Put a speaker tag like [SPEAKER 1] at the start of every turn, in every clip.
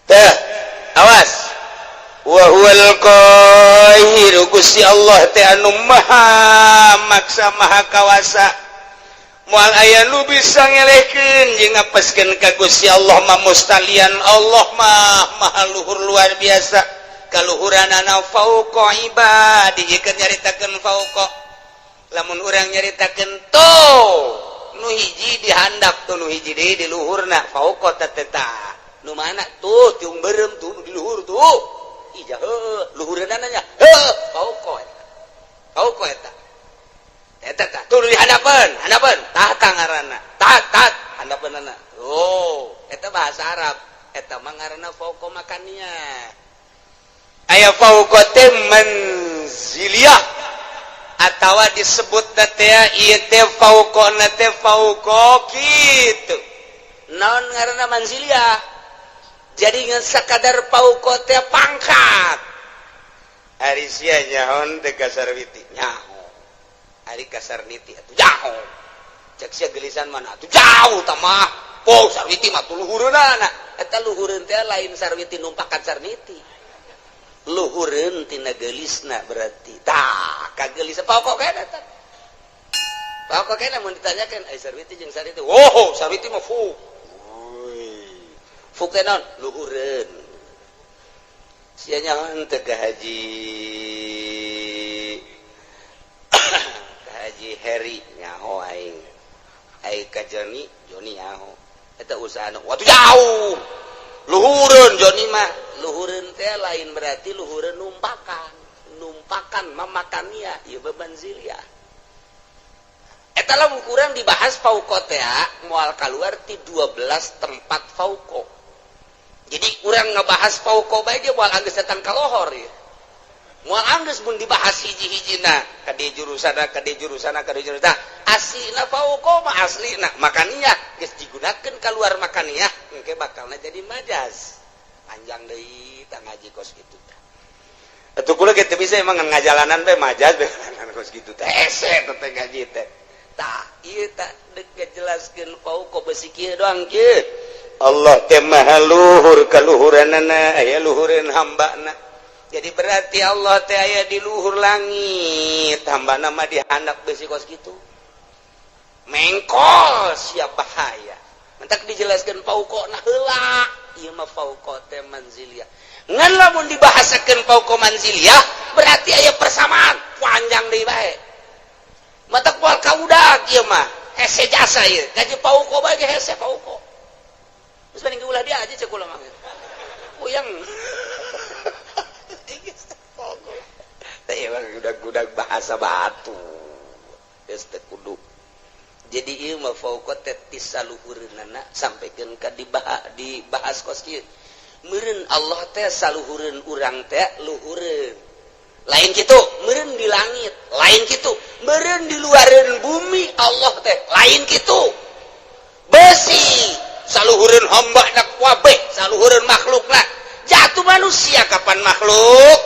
[SPEAKER 1] Teh, awas. Wa huwal qahiru, Gusti Allah teh anu maha maksa, maha kawasa. Moal aya nu bisa ngelehkeun jeung ngapeskeun ka Gusti Allah mah. Mustalian Allah mah maha luhur, luar biasa kaluhuranana. Fauqa ibadi keur nyaritakeun fauqa. Lamun urang nyaritakeun tuh nu hiji dihandap tuh, nu hiji deui di luhurna, fauqa teh tah nu mana tuh? Tiung beureum tuh di luhur tuh. Ija heuh, luhureunana nya heuh, fauqa eta, fauqa eta. Eta tah tuh di handapeun, handapeun tah tah ngaranna tah tah handapeunana. Oh, eta bahasa Arab, eta mah ngaranna fauqa makania. Aya fauqa teh manziliyah atawa disebut teh ieu teh fauqa teh fauqa kitu. Naon ngaranna manziliyah? Jadi ngan sakadar fauqa teh pangkat. Ari sia nyaho teh ka Sarwiti? Nyaho. Ari ka Sarniti atuh jauh. Cek sia gelisan mana atuh jauh tah mah. Oh, Sarwiti mah tuh luhureunana. Eta luhureun teh lain Sarwiti numpakan Sarniti, luhureun tina geulisna berarti. Tah kagelis pokok kena eta, pokok kena. Mun ditanyakeun ai Sarwiti jeung Sarniti, oh, Sarwiti mah fu fu teh naon? Luhureun. Sia nyaho teh ka Haji Heri? Nyaho aing. Ai ka Joni? Joni nyaho. Eta usaha waktu jauh, luhureun Joni mah. Luhureun teh lain berarti luhureun numpakan, numpakan mamakannya ieu bebanzilia. Eta lamun kurang dibahas fauqa teh moal keluar ti 12 tempat fauqa. Jadi kurang ngebahas fauqa bae ge moal anggeus datang ka lohor ya, moal anggeus mun dibahas hiji-hijina ka di jurusana, ka di jurusana, ka di jurusana. Aslina fauqa mah aslina makaniah geus digunakeun keluar makaniah, engke bakalna jadi majas, panjang deui tah ngaji kos kitu. Atuh kula ge teu bisa emang ngajalanan bae majas bae kos kitu teh, hese teh ngaji teh. Tah, ieu tah deuk ngajelaskeun fauqa besi kieu doang kieu. Allah teh maha luhur kaluhuranana, aya luhureun hambana. Jadi berarti Allah teh aya di luhur langit, hambana mah di handap besi kos kitu. Mengkol siap bahaya. Mentak dijelaskeun fauqa na heula. Ieu mah fauqa teh manziliyah. Ngan lamun dibahasakeun fauqa manziliyah berarti aya persamaan, panjang deui bae. Matak moal kaudag ieu mah. Hese jasa ieu. Gaji fauqa bae ge hese fauqa. Terus mending ulah dia aja cek kula mah. Puyeng. Teh emang gudag-gudag bahasa batu. Geus teu kudu. Jadi ieu mah fauqa teh ti saluhureunana sampaikeun ka dibahas kos kieu. Meureun Allah teh saluhureun urang teh luhureun. Lain kitu, meureun di langit, lain kitu, meureun di luareun bumi Allah teh, lain kitu. Besi saluhureun hamba na kabeh, saluhureun makhlukna. Jatuh manusia kapan makhluk?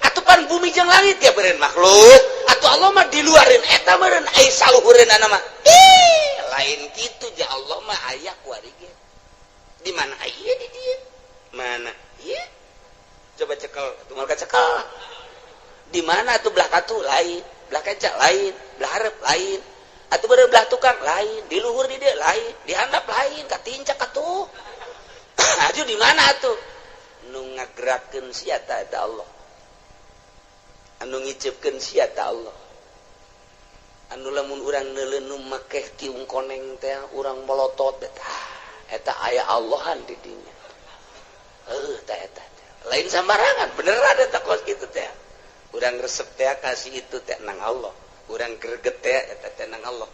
[SPEAKER 1] Atuh pan bumi jeung langit ya beureun makhluk. Atuh Allah mah di luareun eta meureun ai saluhureunana mah. Ih, lain kitu ja, Allah mah aya kuari ge. Di mana aya di dieu? Mana? Ieu. Coba cekel, atuh moal kacekel. Di mana tuh? Belah katu lain, belah kaca lain, belah hareup lain. Atuh beureum belah tukang lain, di luhur di dieu lain, di handap lain, katincak atuh. Aju di mana atuh? Nu ngagerakeun sia ta eta Allah. Anu ngiceupkeun sia ta Allah. Anu lamun urang neuleun nu make tiung koneng teh urang melotot eta, eta aya Allahan di dinya. Heuh, tah eta. Lain sambarangan, beneran eta kos kitu teh. Urang resep teh kasih itu teh nang Allah. Urang greget teh eta teh nang Allah.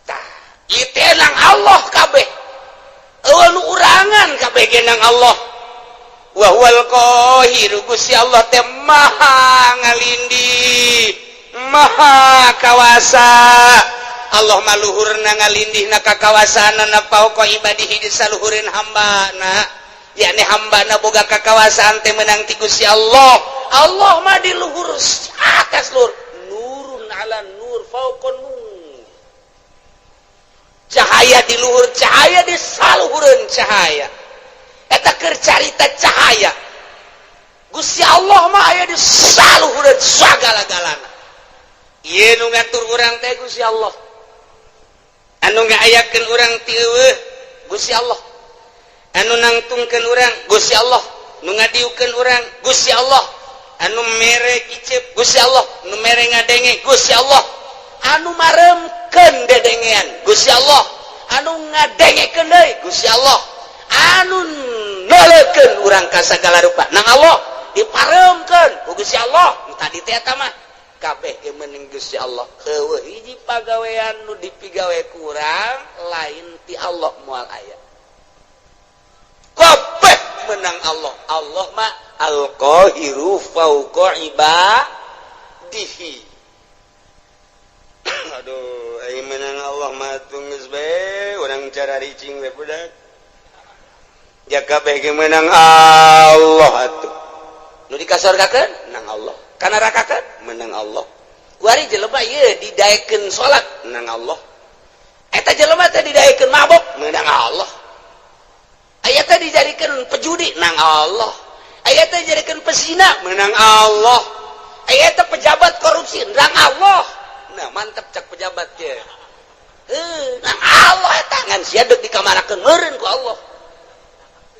[SPEAKER 1] Tah, ieu teh nang Allah kabeh. Eueuh nu urangan kabeh ge nang Allah. Wa huwal qahiru, Gusti Allah teh maha ngalindih, maha kawasa. Allah mah luhurna ngalindihna kakawasaanana, fauqa ibadihi, di saluhureun hambana, yakni hambana boga kakawasaan teh menang ti Gusti Allah. Allah mah di luhur, atas luhur, nurun ala nur, fauqa nur, cahaya di luhur cahaya, di saluhureun cahaya. Eta keur carita cahaya. Gusti Allah mah aya di saluhureun sagala-galana. Ieu nu ngatur urang teh Gusti Allah. Anu ngaayakeun urang ti eueuh Gusti Allah. Anu nangtungkeun urang Gusti Allah, nu ngadiukeun urang Gusti Allah, anu mere iceup Gusti Allah, nu mere ngadenge Gusti Allah, anu maremkeun dedengean Gusti Allah, anu ngadengekeun deui Gusti Allah, anu noleukeun urang ka sagala rupa nang Allah, diparemkeun ku Gusti Allah. Nu tadi teh eta mah kabeh ge meuning Gusti Allah. Eueuh hiji pagawean nu dipigawe ku urang lain ti Allah moal aya. Kabeh menang Allah. Allah mah al-qahiru fauqa ibadihi. Aduh, aing menang Allah mah geus bae urang cara ricing we budak. Ya kabeh ge menang Allah atuh. Nu dikasorgakeun nang Allah, kanarakakeun menang Allah. Kuari jelema ieu didaekeun salat nang Allah. Eta jelema teh didaekeun mabok menang Allah. Aya teh dijadikeun pejudi nang Allah. Aya teh dijadikeun pesina menang Allah. Aya teh pejabat korupsi nang Allah. Nah, mantep cak pejabat ge. Heuh, nang Allah eta ngan sia deuk dikamarakeun meureun ku Allah.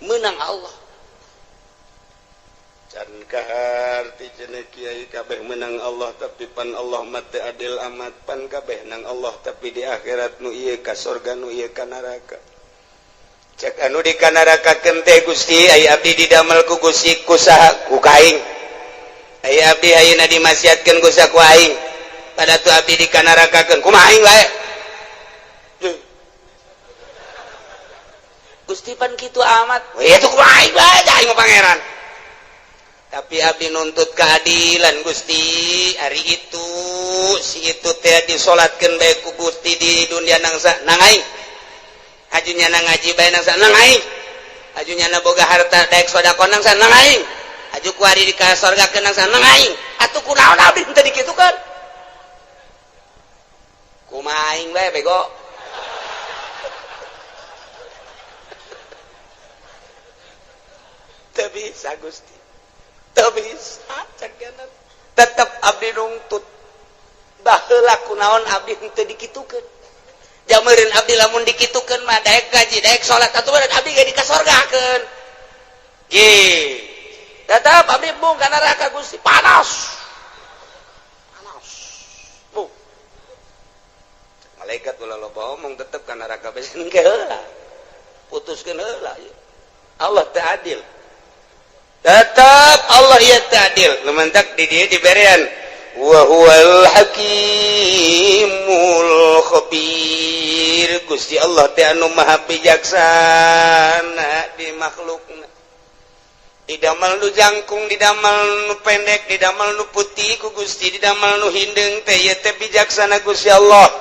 [SPEAKER 1] Menang Allah.
[SPEAKER 2] Can kaharti cenah kiai kabeh menang Allah, tapi pan Allah mah teu adil amat, pan kabeh nang Allah tapi di akhirat nu ieu ka sorga, nu ieu ka neraka. Cek anu di kanarakakeun teh, Gusti, aya abdi didamel ku Gusti ku saha? Ku kaing. Aya abdi ayeuna dimaksiatkeun ku saha? Ku aing. Pada tu abdi dikanarakakeun kumaha aing bae?
[SPEAKER 1] Gusti pan kitu amat.
[SPEAKER 2] Weh, itu kumaha aing bae, aing mah pangeran. Tapi abdi nuntut keadilan Gusti. Hari itu si itu teh disolatkeun bae ku Gusti di dunia nangsa nang aing. Hajunya nang ngaji bae nangsa nang aing. Hajunya na boga harta daek sedekah nangsa nang aing. Haju ku ari di ka sorgakeun nangsa nang aing. Atuh kunaon abdi teu dikitukeun? Kumaha aing bae bego. Teu bisa Gusti. Teu bisa cek tetep abdi nungtut. Baheula kunaon abdi henteu dikitukeun? Jameureun abdi lamun dikitukeun mah daek gaji, daek salat, atuh meureun abdi ge dikasorgakeun. Ge. Tetep abdi embung ka neraka Gusti, panas. Panas. Bu. Malaikat ulah loba omong, tetep ka neraka bae engke heula. Putuskeun heula. Allah teu adil. Tetap Allah ya ta'adil. Lumantak di dia diberian wa huwal hakimul khabir. Gusti Allah teh anu maha bijaksana di makhlukna. Didamel nu jangkung, didamel nu pendek, didamel nu putih ku Gusti, didamel nu hindeung teh ieu teh bijaksana Gusti Allah.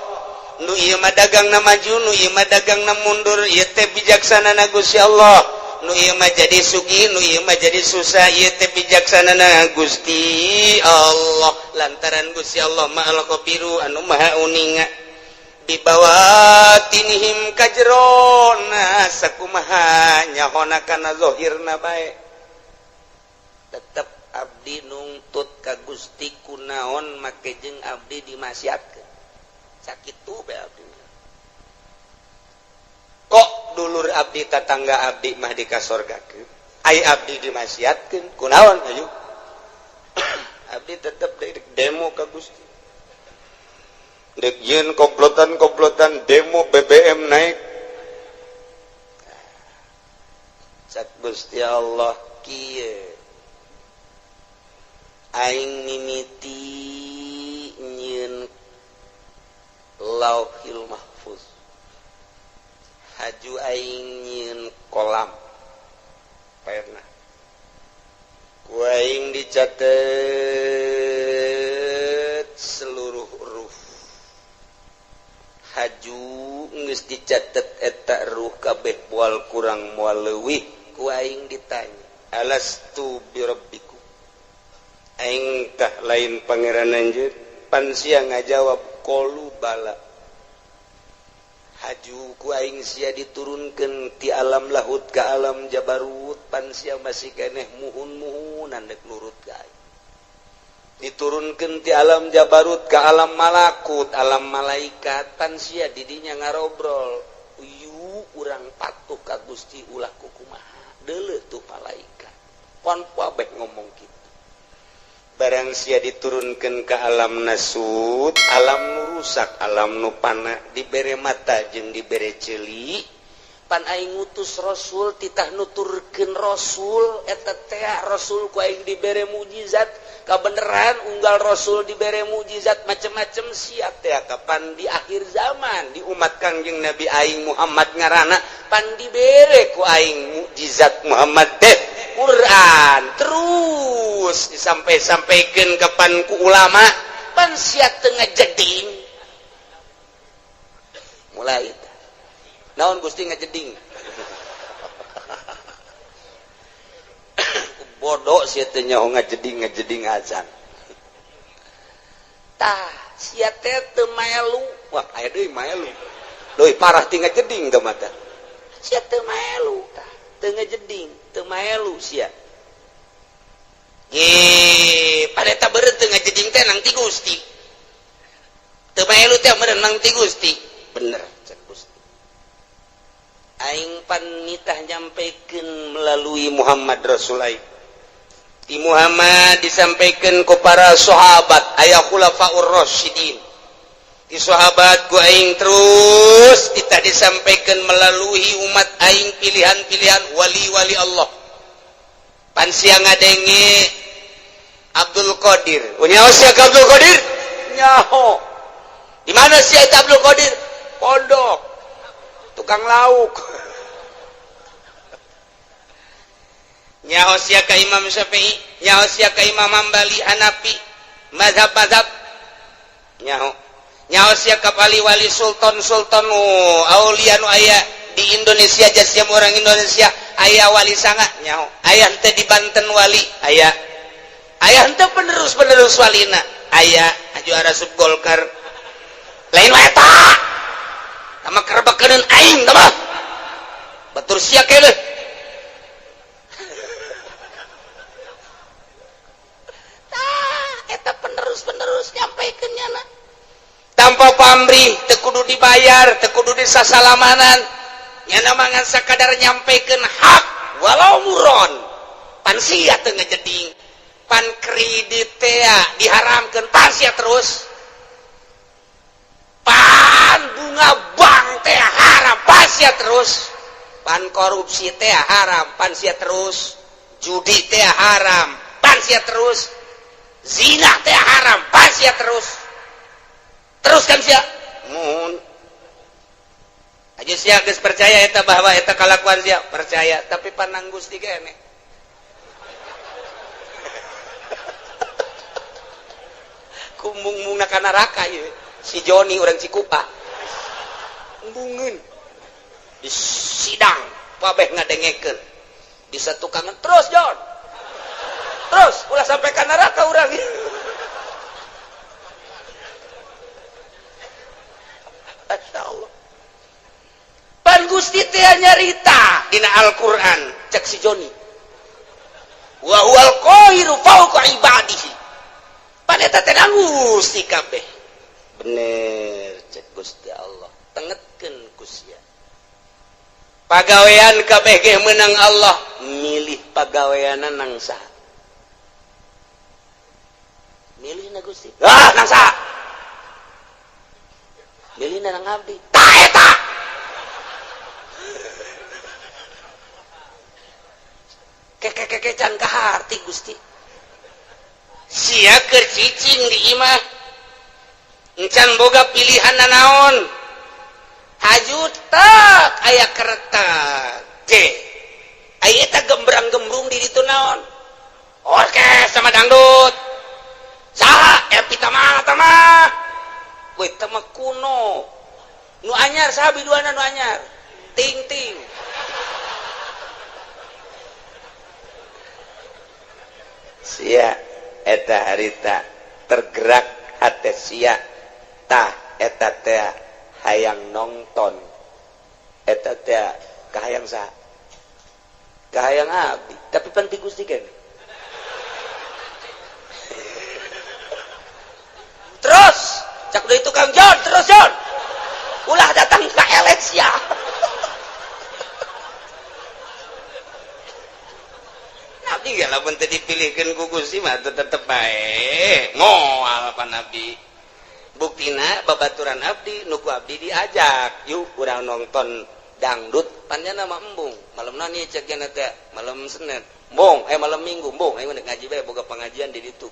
[SPEAKER 2] Nu ieu mah dagangna maju, nu ieu mah dagangna mundur, ieu teh bijaksana na Gusti Allah. Nu ieu mah jadi sugih, nu ieu mah jadi susah, ieu teh bijaksanana Gusti Allah. Lantaran Gusti Allah mah al-khabiru anu maha uninga. Bibawatinihim kajrona sakumaha nyahona kana zahirna bae.
[SPEAKER 1] Tetep abdi nungtut ka Gusti kunaon make jeung abdi dimaksiatkeun. Sakitu bae abdi.
[SPEAKER 2] Kok dulur abdi tatangga abdi mah dikasorgakeun, ai abdi dimaksiatkeun kunaon ayo? Abdi tetep demo ka Gusti. Dek yeun komplotan-komplotan demo BBM naik.
[SPEAKER 1] Cak Gusti Allah kieu. Aing mimiti nyieun Lauhil Mahfuz. Haju aing nyieun kolam pernah ku aing dicatet seluruh huruf. Haju geus dicatet eta ruh kabeh moal kurang moal leuwih. Ku aing ditanya,
[SPEAKER 2] alastu birabbikum, aing tah lain pangeran anjeun? Pan sia ngajawab qalu bala.
[SPEAKER 1] Haju ku aing sia diturunkeun ti alam lahut ka alam jabarut pan sia masih keneh muhun-muhunan dek nurut ka aing. Diturunkeun ti alam jabarut ka alam malakut, alam malaikat pan sia didinya ngarobrol. Uyu urang patuh ka Gusti ulah kukumaha. Deuleu tuh malaikat. Pon kabeh ngomong kitu. Barang sia diturunkan ke alam nasut, alam nu rusak, alam nu pana, dibere mata jeung dibere ceuli, pan aing ngutus rasul titah nuturkeun rasul eta teh rasul ku aing dibere mukjizat, kabeneran unggal rasul dibere mukjizat macem-macem sia teh kapan di akhir zaman di umat Kangjeng Nabi aing Muhammad ngaranna pan dibere ku aing mukjizat Muhammad teh Quran terus disampai-sampaikan kapan ku ulama pan sia teu ngajeding mulai naon Gusti ngajeding bodoh sia teh nyaho ngajeding ngajeding acan tah sia teh teu maelu wah aya deui maelu leuwih parah ti ngajeding teh mata sia teu maelu tah teu ngajeding teu maelu sia ge pada eta beureut teu ngajeding teh nang ti Gusti teu maelu teh meureun nang ti Gusti bener cek Gusti aing pan nitah nyampekeun melalui Muhammad Rasul aing ti Muhammad disampaikan ku para sahabat aya khulafaur rasyidin di sahabat ku aing terus kita disampaikan melalui umat aing pilihan-pilihan wali-wali Allah pan sia ngadenge Abdul Qadir nyaho sia ka Abdul Qadir nyaho di mana sia eta Abdul Qadir pondok tukang lauk nyaho sia ka Imam Syafi'i nyaho sia ka Imam Hambali Hanafi mazhab-mazhab nyaho nyaho sia ka wali-wali sultan-sultan aulia nu aya di Indonesia jasiam orang Indonesia aya wali sanga nyaho aya henteu di Banten wali aya aya henteu penerus-penerus walina aya aju arasup Golkar lain wae eta tama kerebekeun aing tama batur sia keneh tah eta penerus-penerus nyampaikeun nyana tanpa pamrih teu kudu dibayar teu kudu disasalamanan nyana mangan sakadar nyampaikeun hak walau muron pan sia teu ngajeding pan kredit teh diharamkeun pan sia terus pan bunga bank teh haram pan sia terus pan korupsi teh haram pan sia terus judi teh haram pan sia terus zina teh haram pan sia terus terus kan sia mun aja sia geus percaya eta bahwa eta kalakuan sia percaya tapi panang Gusti keneh kumung-mungna ka neraka ieu si Joni urang Cikupa embungeun di sidang kabeh ngadengekeun di satukangan terus Jon terus ulah sampai ka neraka urang. Masya Allah pan Gusti teh nyarita dina Al-Qur'an cek si Joni wa huwal qahiru fawqa ibadihi pan eta teh Gusti kabeh bener cek Gusti Allah tengetkeun ku sia pagawean kabeh ge meunang Allah milih pagaweanna nang saha milihna Gusti ah nang saha milihna nang abdi tah eta keke-keke can kaharti Gusti sia keur cicing di imah encan boga pilihan nanaon haju tak aya kereta J aya eta gembrang-gembrung di ditu naon orkes sama dangdut saha Epi Tama tama we tama kuno nu anyar saha biduana nu anyar ting-ting sia eta harita tergerak hate sia tah eta teh hayang nonton Eta teh kahayang saha? Kahayang abdi, tapi pan ti Gusti kan. Terus cak deui tukang John, terus John. Ulah datang ka elet sia. Nabi ge lamun teu dipilihkeun ku Gusti mah tetep bae moal pan abdi. Buktina babaturan abdi nu ku abdi diajak, yuk urang nonton dangdut, panjana mah embung. Malam nani cek nya teh, malam Senin. Embung, malam Minggu embung, aing ngaji bae boga pengajian di ditu.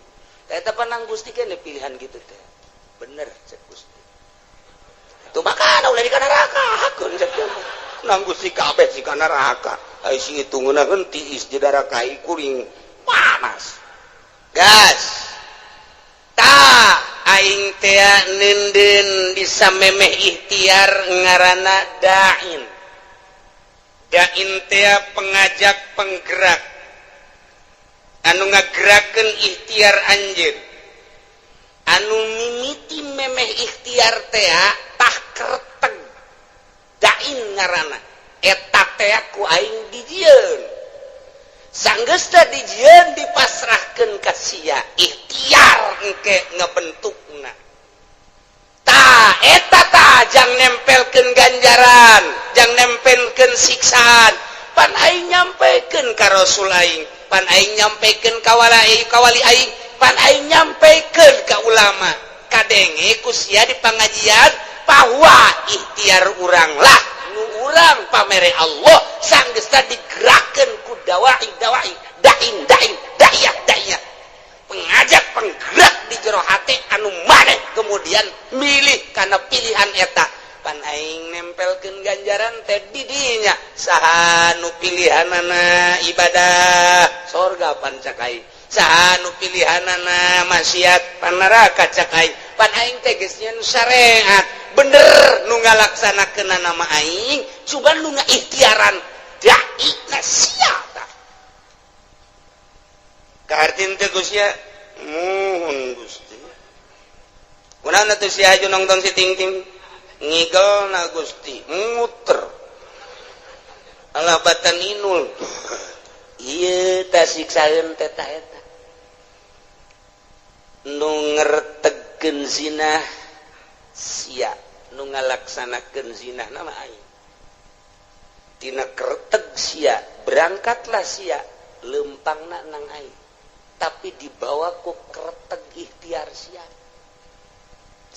[SPEAKER 1] Eta panang Gusti kan pilihan gitu teh. Bener cek Gusti. Tuh makana ulah di kana neraka, hakeun cek teh. Nang Gusti kabeh si kana neraka. Ai si itu ngeunaheun tiis di darah kai kuring panas. Gas. Ta aing teh neundeun bisa memeh ikhtiar ngaranna da'in. Da'in teh pengajak penggerak. Anu ngagerakeun ikhtiar anjeun. Anu mimiti memeh ikhtiar teh tah kerteg. Da'in ngaranna. Eta teh ku aing dijieun. Sanggeusna dijieun dipasrahkeun ka sia. Ikhtiar engke ngebentukna. Ta eta ta jang nempelkeun ganjaran, jang nempelkeun siksaan. Pan aing nyampekeun ka Rasul aing, pan aing nyampekeun ka wali aing, pan aing nyampekeun ka ulama. Kadenge ku sia di pangajian bahwa ikhtiar urang lah nu urang pamere Allah sanggeusna digerakkeun ku dawai dawai dain dain da'iyah da'iyah, pengajak penggerak di jero hati anu maneh kemudian milih karena pilihan eta. Pan aing nempelkeun ganjaran teh di dinya saha nu pilihanana ibadah sorga pan cak aing, saha nu pilihanana maksiat pan neraka cak aing. Pan aing teh geus nyeun syariat bener nu ngalaksanakeun nama aing, cuman nu ngaikhtiaran dai na sia tah. Kahartin teh Gusti muhun Gusti. Kunaon atuh sia aju nongton si Ting-ting ngigel na Gusti muter. Alah batan inul. Ieu tah siksaeun teh ta eta. Nu ngertegkeun zina sia, nu ngalaksanakeun zina nama aing. Tina kerteg sia, berangkatlah sia lempangna nang aing. Tapi dibawa ku kerteg ikhtiar sia.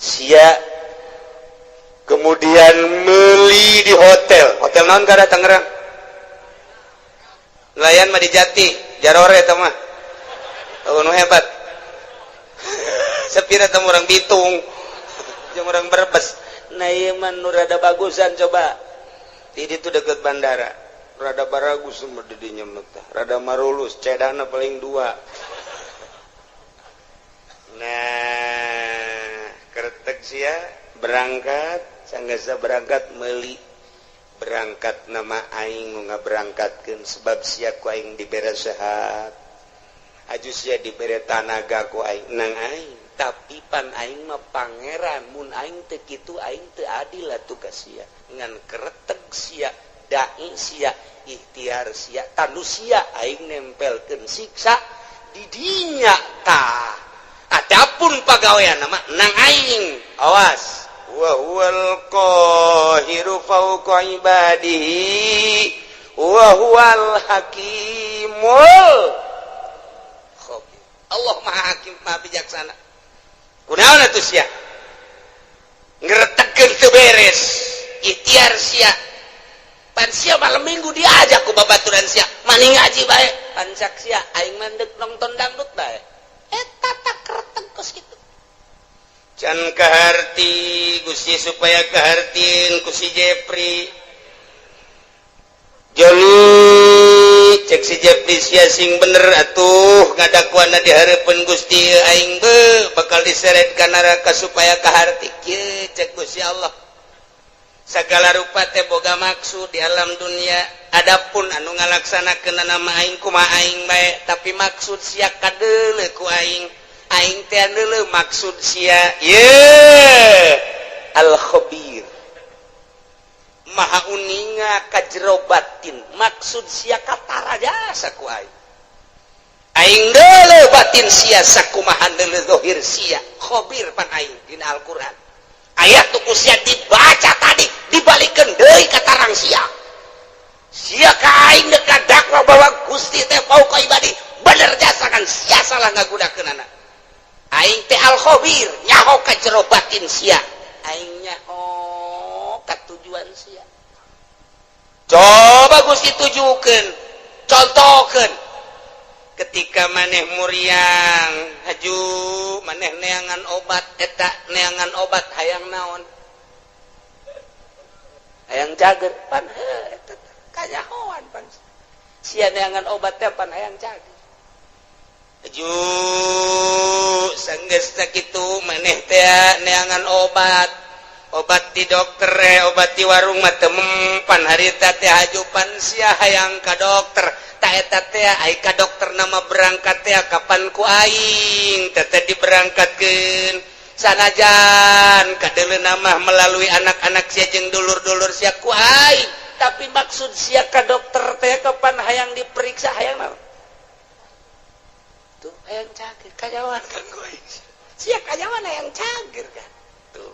[SPEAKER 1] Sia kemudian meli di hotel. Hotel naon kada Tangerang? Nelayan mah di Jati, Jarore eta mah. Oh, nu hebat. Sepira teh urang Bitung. Jeung urang Brebes. Nah ieu mah nu rada bagusan coba. Di ditu deket bandara. Rada baragus mah di dinya mah teh. Rada marulus, cedana paling dua. Nah, kertek sia berangkat, sanggasa berangkat meuli. Berangkat nama aing nu ngaberangkatkeun sebab sia ku aing dibere sehat. Aju sia dibere tanaga ku aing nang aing, tapi pan aing mah pangeran, mun aing teu kitu aing teu adil atuh ka sia. Ngan kereteg sia, dai sia, ikhtiar sia, tanu sia aing nempelkeun siksa di dinya tah. Adapun pagawean nama nang aing, awas. Wa huwal qahiru fawqa ibadihi wa huwal hakimul khabir. Allah Maha Hakim, Maha Bijaksana. Kunaon atuh sia? Ngretegkeun teu beres, ikhtiar sia. Pan sia malam Minggu diajak ku babaturan sia, maning ngaji bae. Pan cak sia aing mah deuk nonton dangdut bae. Eta tak kreteg kos kitu. Can kaharti Gusti supaya kahartin ku si Jepri. Joni cek si Jepri sia sing bener atuh ngadakuana di hareupeun Gusti aing be bakal diseret ka neraka supaya kaharti kieu cek Gusti Allah. Segala rupa teh boga maksud di alam dunia. Adapun anu ngalaksanakeun nama aing kumaha aing bae, tapi maksud sia kadeuleu ku aing. Aing teh deuleu maksud sia. Ye al khabir. Maha uninga ka jero batin maksud sia katara jasa ku aing. Aing deuleu batin sia sakumaha deuleu zahir sia. Khabir pan aing dina Al-Qur'an. Ayat tu ku sia dibaca tadi dibalikeun deui ka tarang sia. Sia ka aing deuk dakwa bahwa Gusti teh fauqa ibadi bener jasa kan sia salah ngagunakeunana. Aing teh al-khabir nyaho ka jero batin sia. Aing nyaho ka tujuan sia. Coba Gusti tujukeun, contohkeun. Ketika maneh muriang haju maneh neangan obat eta neangan obat hayang naon? Hayang cager pan heuh eta kanyahoan pan. Sia neangan obat teh pan hayang cager. Haju sanggeus sakitu maneh teh neangan obat. Obat di dokter obat di warung mah teu mempan harita teh haju pan sia hayang ka dokter. Ta eta teh ai ka dokter nama berangkat teh kapan ku aing teh teh diberangkatkeun sanajan kadeuleu mah melalui anak-anak sia jeung dulur-dulur sia ku aing tapi maksud sia ka dokter teh kapan hayang diperiksa hayang naon tuh hayang cager kanyawan kan ku aing sia kanyawan hayang cager kan tuh.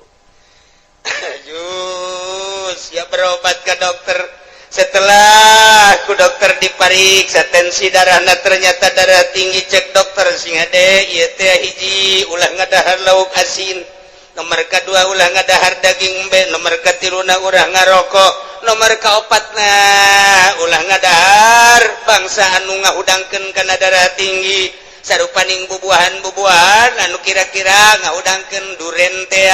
[SPEAKER 1] Aduh, sia berobat ke dokter. Setelah ku dokter dipariksa tensi darahna ternyata darah tinggi cek dokter sing hade ieu teh hiji ulah ngadahar lauk asin, nomor kadua ulah ngadahar daging embe, nomor katiluna ulah ngarokok, nomor kaopatna ulah ngadahar bangsa anu ngahudangkeun kana darah tinggi sarupaning bubuahan-bubuahan anu kira-kira ngahudangkeun duren teh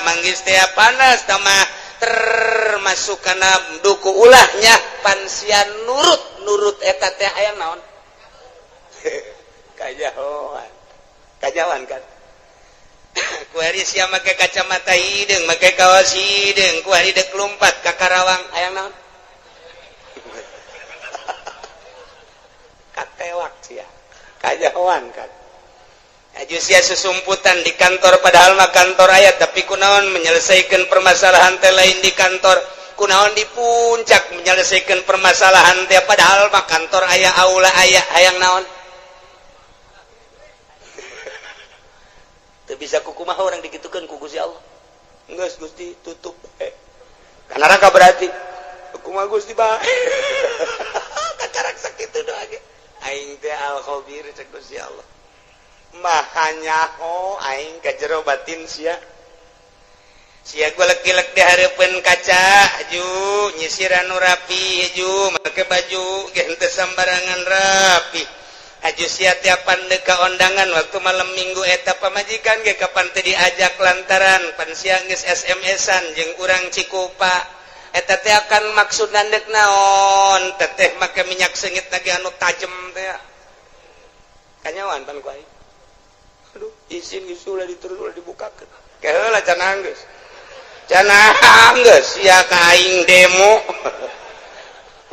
[SPEAKER 1] manggis teh panas tamah termasuk kana duku ulahnya pan sia nurut nurut eta teh hayang naon kajahoan kajawan kan kuari sia make kacamata hideung make kaos hideung kuari deuk lumpat ka Karawang hayang naon katewak sia kajahoan kan. Aju sia susumputan di kantor padahal mah kantor aya tapi kunaon menyelesaikan permasalahan teh lain di kantor, kunaon di puncak menyelesaikan permasalahan teh padahal mah kantor aya aula aya hayang naon teu bisa kukumaha urang dikitukeun ku Gusti Allah. Geus Gusti tutup ka neraka berarti kumaha Gusti bae kakarak sakitu doa ge aing teh al khabir cek Gusti Allah. Maha nyaho aing ka jero batin sia. Sia golek-golek di hareupeun kaca aju nyisiran nu rapi aju make baju ge henteu sambarangan rapi. Aju sia tiapan deuk ka ondangan waktu malam minggu eta pamajikan ge kapan teu diajak lantaran pan sia geus SMS-an jeung urang Cikupa. Eta teh akan maksud deuk naon teteh make minyak seungit lagi anu tajem teh. Kanyawan pan ku aing. Aduh, izin geus ulah diterus ulah dibukakeun. Keheula cenah geus. Cenah geus sia ka aing demo.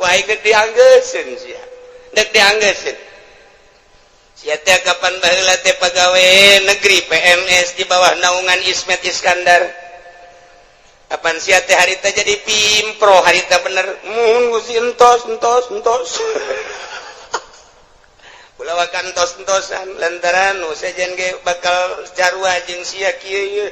[SPEAKER 1] Ku aing geus dianggeuseun sia. Deuk dianggeuseun. Sia teh kapan baheula teh pagawe negeri PNS di bawah naungan Ismet Iskandar. Kapan sia teh harita jadi pimpro harita bener. Mun Gusti entos entos entos. Ulawakan tos-tosan lantaran nu sejen ge bakal jarua jeung sia kieu ieu.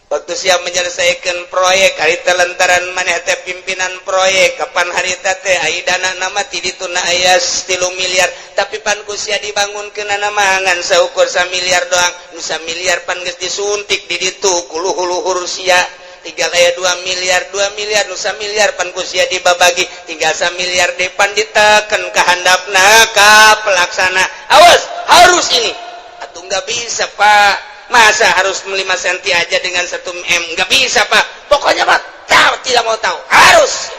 [SPEAKER 1] Waktu sia menyelesaikan proyek harita lantaran maneh teh pimpinan proyek kapan harita teh ai dana nama ti dituna aya 3 miliar tapi pan ku sia dibangunkeunana mah ngan saukur 1 miliar doang nu 1 miliar pan geus disuntik di ditu ku luhur-luhur sia tinggal aya 2 miliar 2 miliar nu 1 miliar pan ku sia dibabagi tinggal 1 miliar depan diteken ka handapna ka pelaksana awas harus ini atuh nggak bisa Pak masa harus 5 cm aja dengan 1 m nggak bisa Pak pokoknya Pak tahu tidak mau tahu harus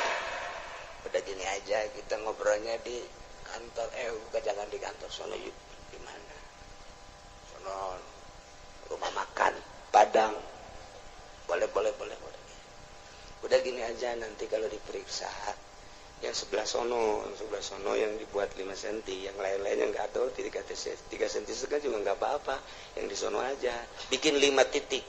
[SPEAKER 1] udah gini aja kita ngobrolnya di kantor bukan jangan di kantor sono yuk di mana sono rumah makan Padang boleh boleh boleh boleh udah gini aja nanti kalau diperiksa yang sebelah sono yang dibuat 5 cm yang lain-lain yang nggak tahu 3 cm setengah juga nggak apa-apa yang di sono aja bikin 5 titik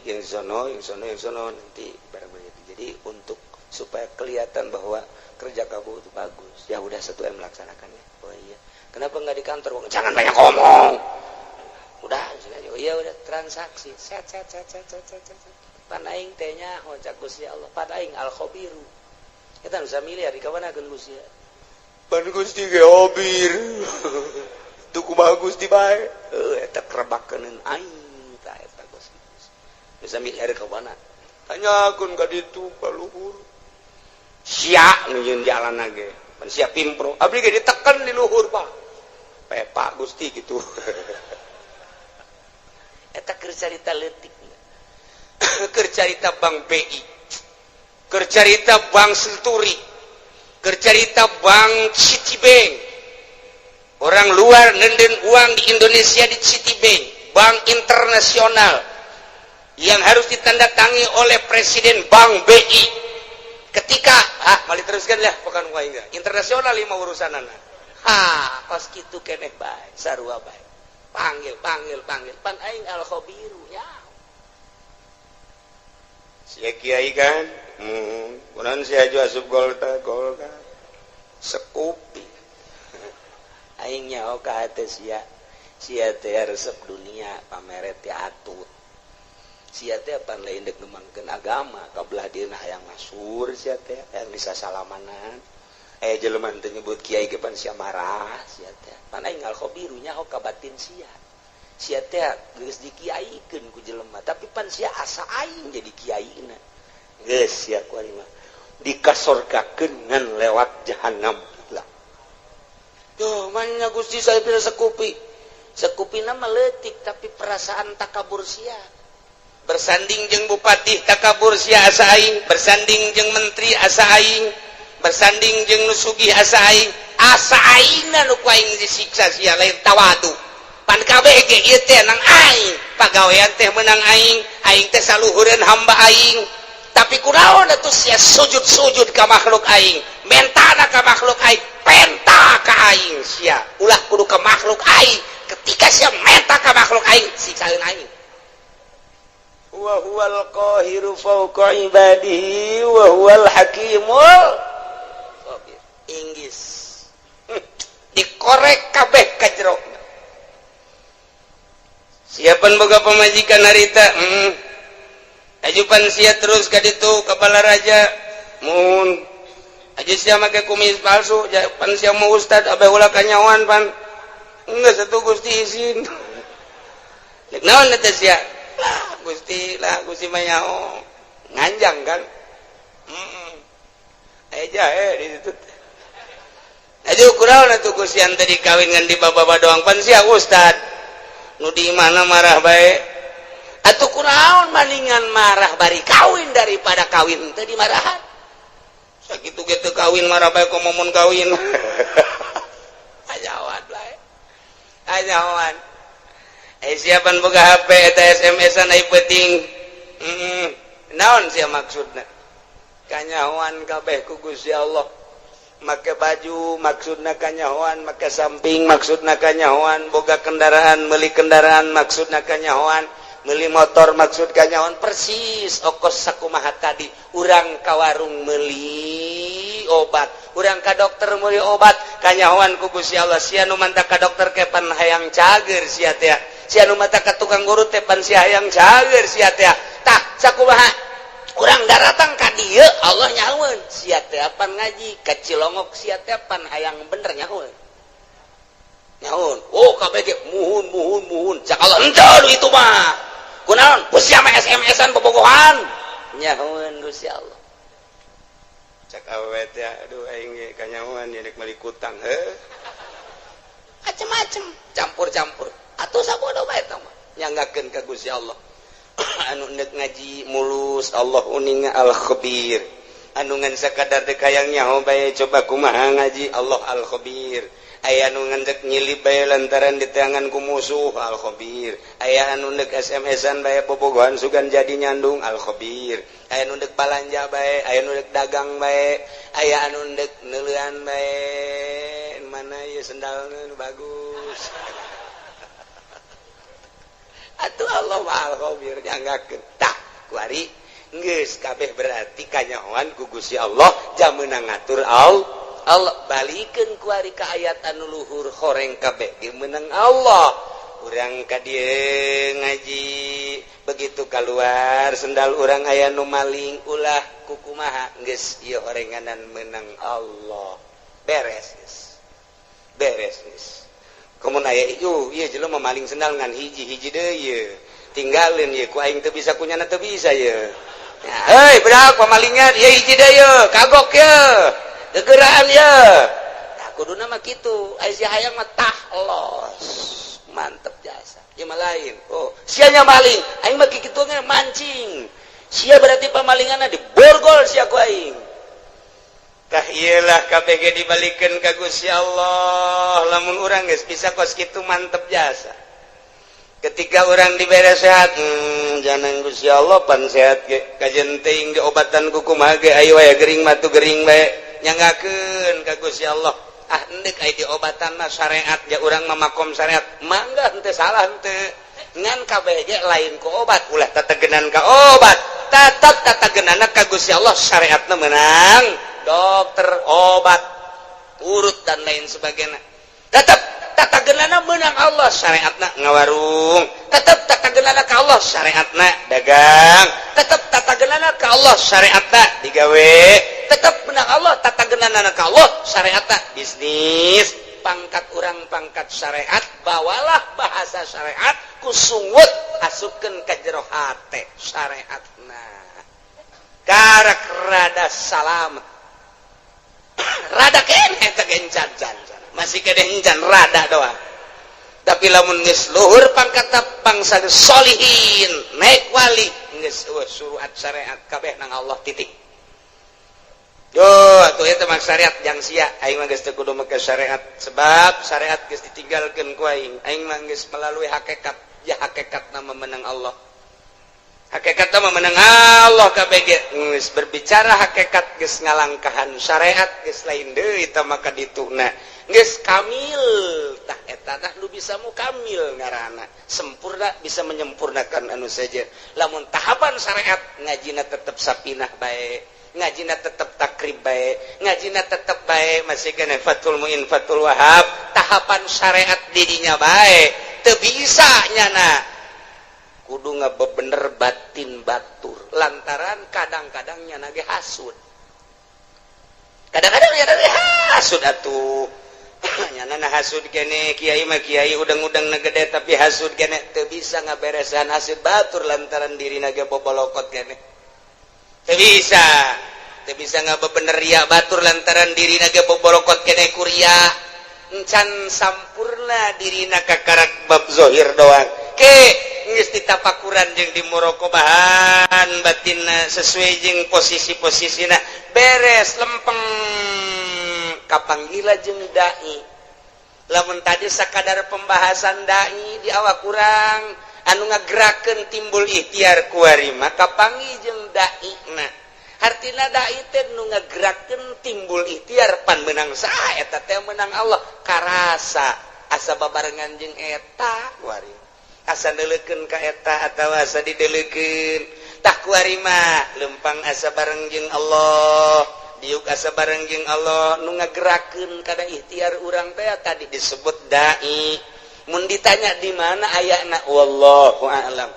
[SPEAKER 1] yang di sono yang sono yang sono nanti barang begitu. Jadi untuk supaya kelihatan bahwa kerja kamu itu bagus. Ya udah 1 M laksanakannya. Oh iya. Kenapa nggak di kantor? Jangan banyak ngomong. Udah, oh iya udah transaksi. Set set set set set set. Set. Pan aing teh nyaho cak Gusti Allah. Pan aing al khabiru. Eta bisa miliar di kawana Gusti. Pan Gusti ge hobir. Tuh kumaha Gusti bae. Heuh eta kerebakeun aing tah eta Gusti. Bisa miliar ka mana? Tanyakeun ka ditu ka luhur. Sia nu jeung jalan ge. Pan sia pimpro. Abdi ge diteken di luhur, Pak. Pepa Gusti gitu. Eta keur carita leutik. Keur carita Bank BI. Keur carita Bank Senturi. Keur carita Bank Citibank. Orang luar nenden uang di Indonesia di Citibank, bank internasional yang harus ditandatangi oleh Presiden Bank BI. Ketika ah mali teruskan ya, bukan enggak internasional lima urusan anak. Ha, pas kitu keneh bae, sarua bae. Panggil, panggil, panggil. Pan aing al khabiru ya. Sia kiai kan? Kunaon sia aju asup Golkar, Golkar. Sekupi. Aing nyaho ka hate sia. Sia teh resep dunia, pamere teh atut. Sia teh pan lain dek ngembangkeun agama, kabelah dieuna hayang masur sia teh, hayang bisa salamanan. Jelema teu nyebut kiai ge pan sia marah sia teh. Pan aing al khabiru nyaho ka batin sia. Sia teh geus dikiaikeun ku jelema, tapi pan sia asa aing jadi kiaina. Geus sia ku ari mah dikasorgakeun ngan lewat jahanam lah. Duh, mana Gusti saya bisa sekupi. Sekupina mah leutik tapi perasaan takabur sia. Bersanding jeung bupati takabur sia asa aing, bersanding jeung menteri asa aing, bersanding jeung nu sugih asa aing, asa aingna nu ku aing disiksa sia lain tawadu. Pan kabeh ge ieu teh nang aing, pagawean teh menang aing, aing teh saluhureun hamba aing. Tapi kunaon atuh sia sujud-sujud ka makhluk aing, mentana ka makhluk aing, penta ka aing sia. Ulah kudu ka makhluk aing. Ketika sia menta ka makhluk aing, siksaeun aing. Wa huwal qahiru fawqa ibadihi wa huwal hakimul khabir. Inggris. Dikorek kabeh ka jero. Siapan boga pamajikan harita? Ajupan sia terus ka ditu ka Balaraja. Mun aju sia make kumis palsu, pan sia mau ustad abeh ulah kanyawan pan. Enggak satu Gusti izin. Lek naon eta sia? Lah Gusti, lah Gusti mah nyaho. Nganjang kan? Heeh. Aya jahe di situ. Aju kunaon atuh Gusti ante dikawin ngan di baba doang pan sia ustad. Nu di mana marah bae. Atuh kunaon maningan marah bari kawin daripada kawin teu dimarahan. Sakitu ge teu kawin marah bae komo mun kawin. Ajawan bae. Ajawan. Siapan boga HP eta SMS-an ai penting. Naon sia maksudna? Kanyahoan kabeh ku Gusti Allah. Make baju maksudna kanyahoan, make samping maksudna kanyahoan, boga kendaraan, meuli kendaraan maksudna kanyahoan, meuli motor maksud kanyahoan, persis okos sakumaha tadi. Urang ka warung meuli obat, urang ka dokter meuli obat, kanyahoan ku Gusti Allah. Sia nu manta ka dokter ke pan hayang cager sia teh. Sia nu manta ka tukang urut teh pan sia hayang cager sia teh. Tah sakumaha urang daratang ka dieu Allah nyahoeun sia teh pan ngaji ka Cilongok sia teh pan hayang bener nyahoeun. Nyahoeun. Oh kabeh ge muhun muhun muhun. Cak Allah henteu itu mah. Kunaon? Ku sia mah SMS-an bobogohan. Nyahoeun Gusti Allah. Cak awewe teh aduh aing ge kanyahoan ieu rek meuli kutang heuh. Macem-macem, campur-campur. Atuh sabodo bae eta mah. Nyanggakeun ka Gusti Allah. Anu nek ngaji mulus Allah uninga al khabir. Anu ngan sakadar dek hayang nyaho bae coba kumaha ngaji Allah al khabir. Aya anu ngan dek nyilip bae lantaran diteangan ku musuh al khabir. Aya anu dek SMS-an bae bobogohan sugan jadi nyandung al khabir. Aya anu dek balanja bae, aya anu dek dagang bae, aya anu dek neuleuan bae, mana ieu sendalna nu bagus. Atuh Allah al khabir nyanggakeun. Tah kuari
[SPEAKER 2] Geus kabeh berarti kanyahoan ku Gusti Allah jam meunang ngatur Allah. Allah balikeun kuari ka ayat anu luhur, horeng kabeh ge meunang Allah. Urang ka dieu ngaji, begitu keluar sendal urang aya nu maling, ulah kukumaha, geus ieu horenganan meunang Allah, beres geus, beres geus. Komo aya ieu ieu jelema maling sendal ngan hiji, hiji deui ieu tinggalin ieu ku aing teu bisa, kunyana teu bisa ieu. Hei budak pemalingan ieu, hiji deui ieu kagok ieu gegeraan ieu. Tah, kuduna mah kitu. Aya si hayang mah tah los mantep jasa ieu mah lain. Oh, sia nya maling, aing mah kitu ge mancing sia, berarti pamalinganna diborgol sia ku aing. Tah, iyalah, KBG dibalikeun ka Gusti Allah. Lamun urang geus bisa kos kitu, mantep jasa. Ketika orang dibere sehat, jangan Gusti Allah pan sehat ge kajen teuing diobatan ku kumaha ge, ayo aya gering mah tuh gering bae, nyanggakeun ka Gusti Allah. Ah, endek aya diobatan mah syariat ya, urang mah makom syariat, mangga, henteu salah henteu, ngan kabeh ge lain ku obat. Ulah tategenan ka obat, tetep tatagenana ka Gusti Allah. Syariatna menang dokter, obat urut dan lain sebagainya, tetap tatagenana menang Allah. Syariatna ngawarung, tetap tatagenana ka Allah. Syariatna dagang, tetap tatagenana ka Allah. Syariatna digawe, tetap menang Allah. Tatagenana ka Allah syariatna bisnis. Pangkat urang pangkat syariat, bawalah bahasa syariat ku sungut, asupkeun ka jero hate syariatna, karak rada salamet, rada keneh teh gencan masih kene encan rada doang. Tapi lamun geus luhur pangkat bangsa solihin, naik wali, geus suruhat syariat kabeh nang Allah, titik. Yo, atuh eta mah syariat jang sia. Aing mah geus teu kudu make syariat, sebab syariat geus ditinggalkeun ku aing. Aing mah geus melalui hakikat ya, hakikat nama menang Allah, hakikat nama menang Allah. KBG geus berbicara hakikat, geus ngalangkahan syariat, geus lain deui eta maka dituna geus kamil. Tah, eta tah lu bisa mu kamil ngaranna sempurna, bisa menyempurnakan anu saja. Lamun tahapan syariat, ngajina tetep sapinah bae, ngajina tetep takrib bae, ngajina tetep bae, masih kena Fathul Muin, Fathul Wahab, tahapan syariat dirinya bae teu bisa nyana kudu ngabebener batin batur, lantaran kadang-kadang nyana ge hasud, kadang-kadang nyana ge hasud atuh. Nyana na hasud kene, kiai mah kiai udang-udang na gede, tapi hasud kene, teu bisa ngaberesan hasud batur lantaran diri ge bobolokot kene. Teu bisa, teu bisa ngabebener ria batur lantaran diri ge bobolokot kene ku ria, encan sampurna dirina, kakarak bab zohir doang. Ke geus ditapakuran jeung di muraqabahan batinna sesuai jeung posisi-posisina, beres, lempeng, kapanggila jeung dai. Lamun tadi sakadar pembahasan dai di awak kurang anu ngagerakeun timbul ikhtiar, kuari maka panggih jeung dai na. Hartina dai teh nu ngagerakeun timbul ikhtiar. Pan menang saha eta teh? Menang Allah. Karasa asa babarengan jeung eta kuari, asa neuleukeun ka eta atawa asa dideulekeun. Tah, kuari mah lempang asa bareng jeung Allah, diuk asa bareng jeung Allah. Nu ngagerakeun kada ikhtiar urang teh tadi disebut dai. Mun ditanya di mana ayana, wallahu a'lam.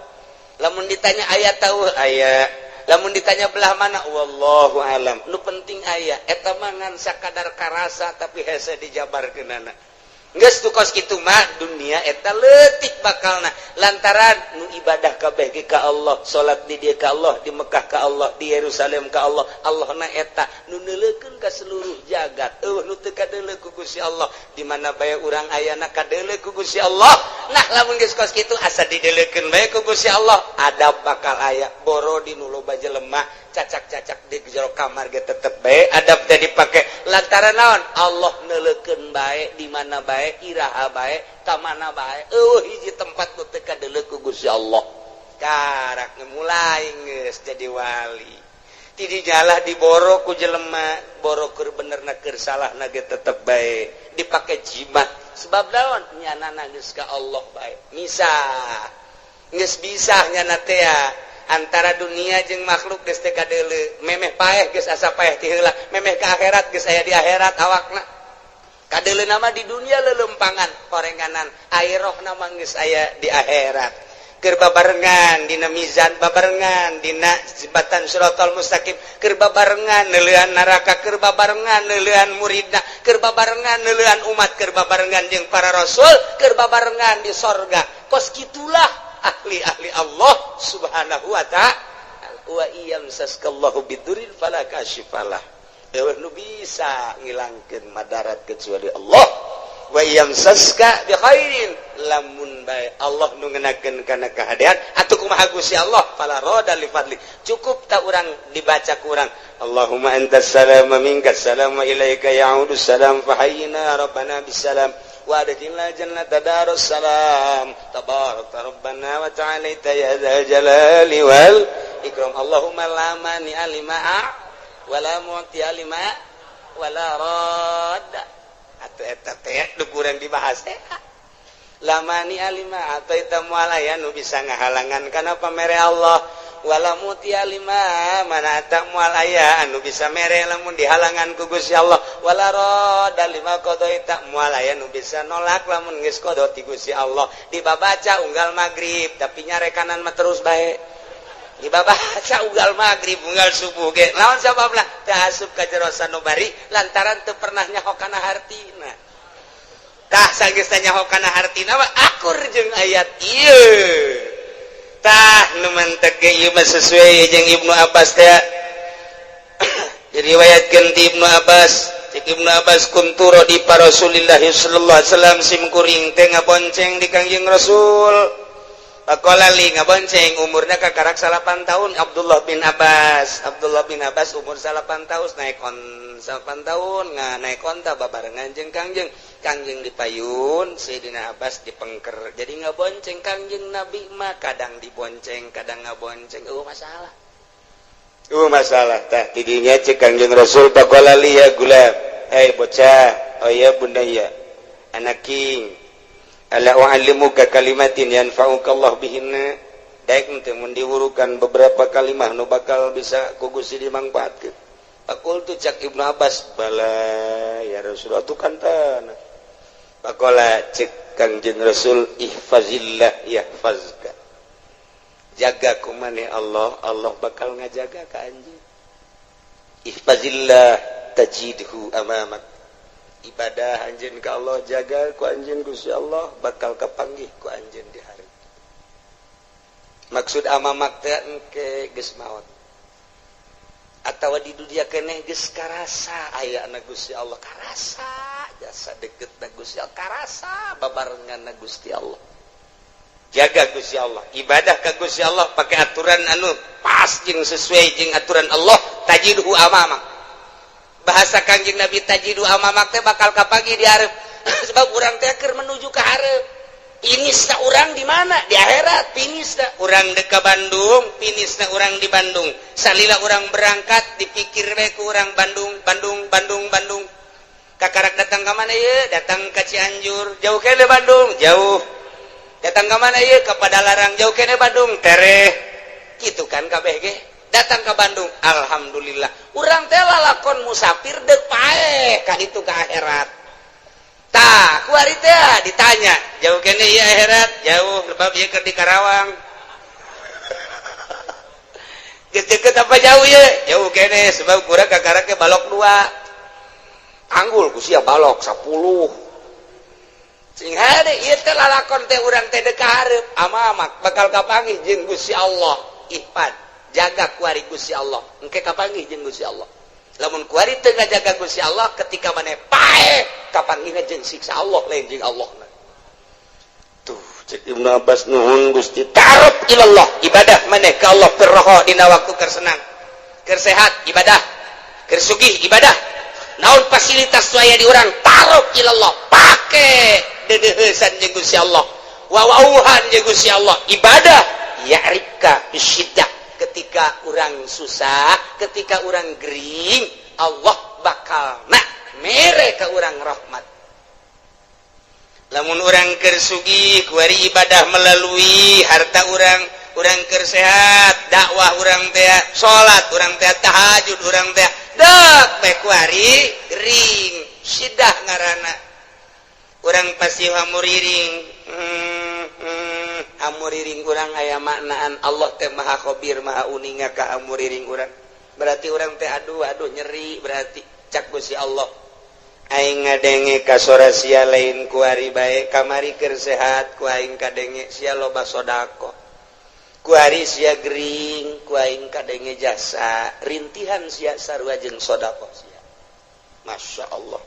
[SPEAKER 2] Lamun ditanya aya tahu aya, lamun ditanya belah mana, wallahu alam. Nu penting aya. Eta mah ngan sakadar karasa, tapi hese dijabarkeunana. Geus tu kos kitu mah dunia eta leutik bakalna, lantaran nu ibadah kabeh ge ka Allah, salat di dieu ka Allah, di Mekah ka Allah, di Yerusalem ka Allah. Allah na eta nu neuleukeun ka seluruh jagat, eueuh nu teu kadeuleu ku Gusti Allah. Di mana bae urang ayana kadeuleu ku Gusti Allah. Nah, lamun geus kos kitu, asa dideuleukeun bae ku Gusti Allah, adab bakal aya. Boro di nu loba jelema, cacak-cacak di jero kamar ge tetep bae adab teh dipake, lantaran naon? Allah neuleukeun bae, di mana bae, iraha bae, ka mana bae, eueuh hiji tempat nu teu kadeuleu ku Gusti Allah. Karak mulai geus jadi wali, ti dijalah diboro ku jelema, boro keur bener na keur salah na ge tetep bae dipake jimat. Sebab naon? Nyana geus ka Allah bae, misah geus bisa nyana teh. Antara dunia jeung makhluk geus teu kadeuleu. Memeh paeh geus asa paeh ti heula, memeh ka akhirat geus aya di akhirat awakna. Kadeuleu nama di dunia lelempangan horenganan, ai rohna mah geus aya di akhirat. Keur babarengan dina mizan, babarengan dina jembatan Shiratal Mustaqim, keur babarengan neuleuan neraka, keur babarengan neuleuan muridna, keur babarengan neuleuan umat, keur babarengan jeung para rasul, keur babarengan di sorga. Kos kitulah ahli-ahli Allah Subhanahu wa ta'ala. Wa iyamsaskallahu bidurrin fala kashifalah, euweuh nu bisa ngilangkeun madarat kecuali Allah. Wa yamsaska bi khairin, lamun bae Allah nu ngenakeun kana kahadean atuh kumaha Gusti Allah, fala rada li fadli. Cukup tak urang dibaca ku urang, Allahumma antas salam, minkas salam, wa ilaika ya'udu salam, fahayyina rabbana bisalam wa adkhilna jannata darus salam, tabarakta rabbana wa ta'alaita ya dzal jalali wal ikram. Allahumma la mani'a lima wala mu'tiya lima wala radda. Atau eta teh nu kurang dibahas teh, la mani'a lima a'thaita, moal aya nu bisa ngahalangan kana pamere Allah, wala mu'tiya lima mana'ta, moal aya anu bisa mere lamun dihalangan ku Gusti Allah, wala radda lima qadaita, moal aya nu bisa nolak lamun geus qada ti Gusti Allah. Dibabaca unggal magrib, tapi nyarekanan mah terus bae. Dibabaca unggal magrib, unggal subuh ge. Naon sababna? Teu asup ka jero sanubari lantaran teu pernah nyaho kana hartina. Tah, sanggeus nyaho kana hartina mah akur jeung ayat ieu. Tah, nu mantek ge ieu mah sesuai jeung Ibnu Abbas teh. Diriwayatkeun ti Ibnu Abbas, cek Ibnu Abbas, kuntu radifa Rasulillah sallallahu alaihi wasallam, sim kuring teh ngabonceng di Kangjeng Rasul. Faqala li, ngabonceng umurnya kakarak 9 tahun Abdullah bin Abbas. Abdullah bin Abbas umur 9 tahun, naik on 9 tahun nga naik onta babarengan jeung Kangjeng. Kangjeng dipayun, Sayyidina Abbas dipengker. Jadi ngabonceng Kangjeng Nabi mah kadang dibonceng, kadang ngabonceng. Oh, masalah. Oh, masalah tah tidinya cek Kangjeng Rasul, faqala li ya gulam. Hei bocah, oh ya bunayya. Anak king, ala u'allimuka kalimatin yanfa'uka Allah bihinna, daek teu mun diwurukan beberapa kalimah nu bakal bisa ku Gusti dimangfaatkeun? Faqultu, cak Ibnu Abbas, bala ya Rasulullah, tu kan tanah. Faqala, cek Kangjeng Rasul, ihfazillah yahfazka, jaga ku maneh Allah, Allah bakal ngajaga ka anjeun. Ihfazillah tajidhu amamak, ibadah anjeun ka Allah, jaga ku anjeun Gusti Allah, bakal kapanggih ku anjeun di hari. Maksud amamak teh engke geus maot atawa di dunia keneh geus karasa aya na Gusti Allah, karasa jasa deket na Gusti Allah, karasa babarengan na Gusti Allah. Jaga Gusti Allah, ibadah ka Gusti Allah pakai aturan anu pas jeung sesuai jeung aturan Allah, tajidhu amamak. Bahasa Kangjeng Nabi, tajidhu amamak teh bakal kapanggih di hareup, sebab urang teh keur menuju ke hareup. Finishna urang di mana? Di akhirat finishna. Urang dek ka Bandung, finishna urang di Bandung. Salila urang berangkat dipikir we ku urang Bandung, Bandung, Bandung, Bandung. Kakarak datang ke mana ye? Datang ke Cianjur, jauh kene Bandung, jauh. Datang ke mana ye? Ke Padalarang, jauh kene Bandung, tereh. Gitu kan kabeh ge. Datang ke Bandung, alhamdulillah. Urang teh lalakon musafir dek paeh ka itu ke akhirat. Tah, kuari teh ditanya, jauh kene ieu akhirat? Jauh, sebab ieu keur di Karawang. Geus deket apa jauh ye? Jauh kene, sebab kurang kakarak ke balok dua. Anggul ku sia balok 10. Sing hade ieu teh lalakon teh urang teh dek ka hareup, amamak bakal kapanggih jeung Gusti Allah. Ihfad, jaga kuari Gusti Allah. Engke kapanggih jeung Gusti Allah. Lamun kuari teu ngajaga Gusti Allah, ketika maneh paeh kapanggihna jeung siksa Allah, lain jeung Allah. Tuh, cek Ibnu Abbas, nuhun Gusti. Ta'aruf ilallah, ibadah maneh ka Allah firroho, dina waktu keur senang, keur sehat ibadah, keur sugih ibadah, naon fasilitas nu aya di urang, ta'aruf ilallah, pake dedeuheusan jeung Gusti Allah, wawauhan jeung Gusti Allah, ibadah, ya'rifka bisyiddah, ketika urang susah, ketika urang gering, Allah bakal nak mere ke urang rahmat. Lamun urang keur sugih kuari ibadah melalui harta urang. Urang keur sehat, dakwah urang teh, salat urang teh, tahajud urang teh, dek bae kuari gering. Sidah ngaranna urang pasti hamuriring. Hamuriring urang aya maknaan. Allah teh Maha Khabir, Maha uninga ka hamuriring urang. Berarti urang teh aduh aduh nyeri. Berarti cak Gusti Allah, aing ngadenge ka sora sia lain kuari bae. Kamari keur sehat, ku aing kadenge sia loba sodako. Kuari sia gering, ku aing kadenge jasa rintihan sia sarua jeung sodako sia. Masya Allah.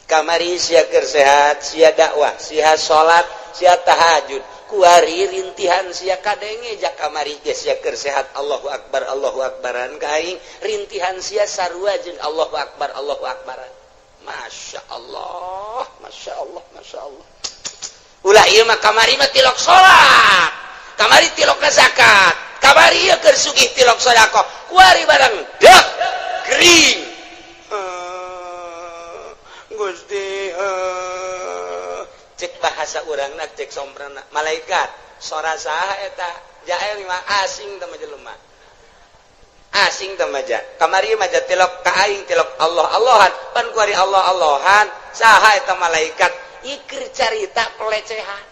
[SPEAKER 2] Kamari sia keur sehat, sia dakwah, sia salat, sia tahajud. Kuari rintihan sia kadenge. Jak kamari ge sia keur sehat, Allahu akbar Allahu akbaran ka aing. Rintihan sia sarua jeung Allahu akbar Allahu akbaran. Masya Allah, Masya Allah, Masya Allah. Ulah ieu mah. Kamari mah tilok salat, kamari tilok zakat, kamari ieu keur sugih tilok sedekah. Kuari barang dah gering, Gusti, cek bahasa urangna, cek somprana malaikat, sora saha eta? Jael mah asing teh jelema, asing teh maja. Kamari mah tilok ka aing, tilok Allah Allahan. Pan kuari Allah Allahan, saha eta malaikat? Ikir carita pelecehan,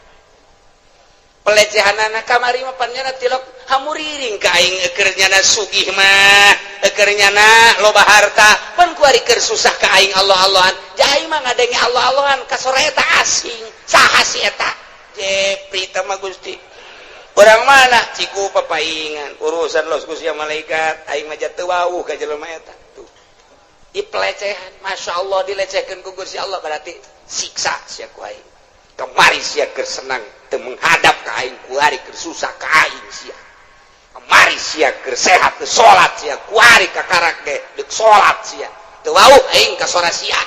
[SPEAKER 2] pelecehan anak. Kamari mah pan nyana tilok hamuriring ka aing, eukeur nyana sugih mah, eukeur nyana loba harta. Pan kuari keur susah ka aing Allah Allahan. Jai mah ngadenge Allah Allahan ka sora eta asing, saha si eta? Jepri teh mah Gusti. Orang mana? Ciku papaingan urusan los Gusti malaikat. Aing mah teu wawuh ka jelema eta tuh. Di pelecehan, Masya Allah, dilecehkeun ku Gusti Allah. Berarti siksa sia ku aing. Kemari sia keur senang teu menghadap ka aing, kuari keur susah ka aing sia. Kemari sia keur sehat teu salat sia, kuari kakarak ge deuk salat sia. Teu wawuh aing ka sora sia.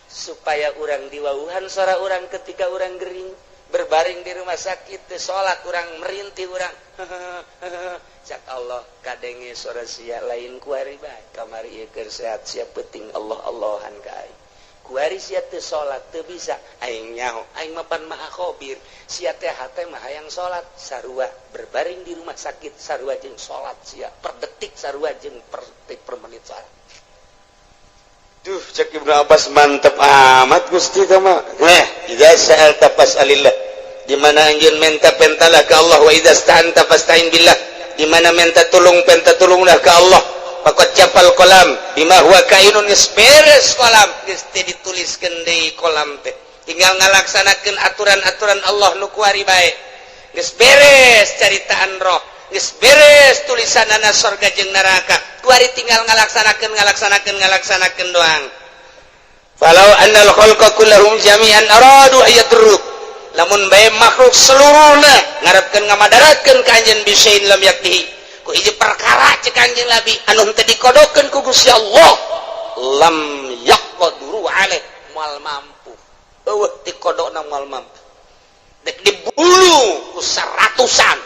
[SPEAKER 2] Supaya urang diwauhan sora urang ketika urang gering berbaring di rumah sakit, teu salat urang, merintih urang, cak Allah, kadenge sora sia lain kuari bae. Kamari ieu keur sehat sia penting Allah Allahan ka aing. Kuari sia teu salat, teu bisa, aing nyaho. Aing mah pan Maha Khabir. Sia teh hate mah hayang salat, sarua berbaring di rumah sakit sarua jeung salat sia per detik, sarua jeung per detik, per menit salat. Duh, cek Ibnu Abbas, mantep amat Gusti kama. Eh, idza sa'alta fas'alillah. Di mana anjeun minta, pentalah ke Allah. Wa idza sta'anta fasta'in billah. Di mana minta tulung, penta tulunglah ke Allah. Faqad jaffal qalam bima huwa kainun. Geus beres kolam, geus teu dituliskeun deui kolam teh. Tinggal ngalaksanakeun aturan-aturan Allah nu kuari bae. Geus beres caritaan roh, geus beres tulisanana sorga jeung neraka. Kuari tinggal ngalaksanakeun, ngalaksanakeun, ngalaksanakeun doang. Falau annal khalqa kullahum jami'an aradu ayadruk, lamun bae makhluk seluruhna ngarepkeun ngamadaratkeun ka anjeun, bisyai'in lam yakdihi, ku hiji perkara, cek Kanjeng Nabi, anu henteu dikodokeun ku Gusti Allah, lam yaqduru alaih, moal mampu. Eueuh dikodokna moal mampu. Dek dibunuh ku seratusan,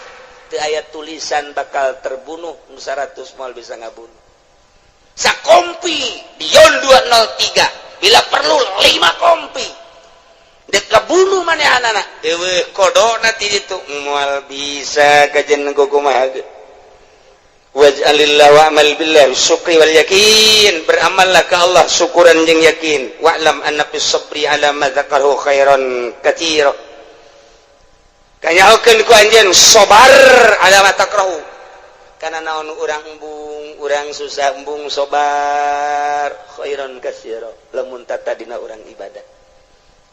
[SPEAKER 2] teu aya tulisan bakal terbunuh, nu 100 moal bisa ngabunuh. Sakompi Dion 203, bila perlu 5 kompi, dek kabunuh manehanana, eueuh kodokna ti ditu, moal bisa kajen kumaha ge. Waj'alillah wa'mal billah syukri wal yakin. Beramallah ke Allah syukuran jeung yakin. Wa'lam anna fis sabri ala ma dzakarahu khairan katsira. Kanyahokeun ku anjeun sabar ala ma takrahu, kana naon urang embung, urang susah embung, sabar, khairan katsira. Lamun tatadina urang ibadah,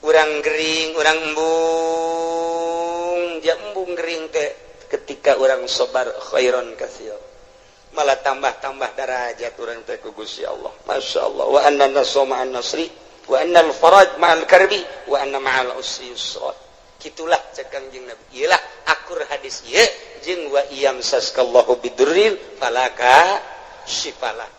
[SPEAKER 2] urang gering, urang embung, ja embung gering teh, ketika urang sabar, khairan katsira, malah tambah-tambah darajat urang teh ku Gusti Allah. Masya Allah. Wa anna nasra ma'an nasri, wa anna al-faraj ma'al karbi, wa anna ma'al usri yusra. Kitulah cek Kangjeng Nabi. Iyalah akur hadis ieu jeung wa iyamsaskallahu bidurrin fala kasyifalah.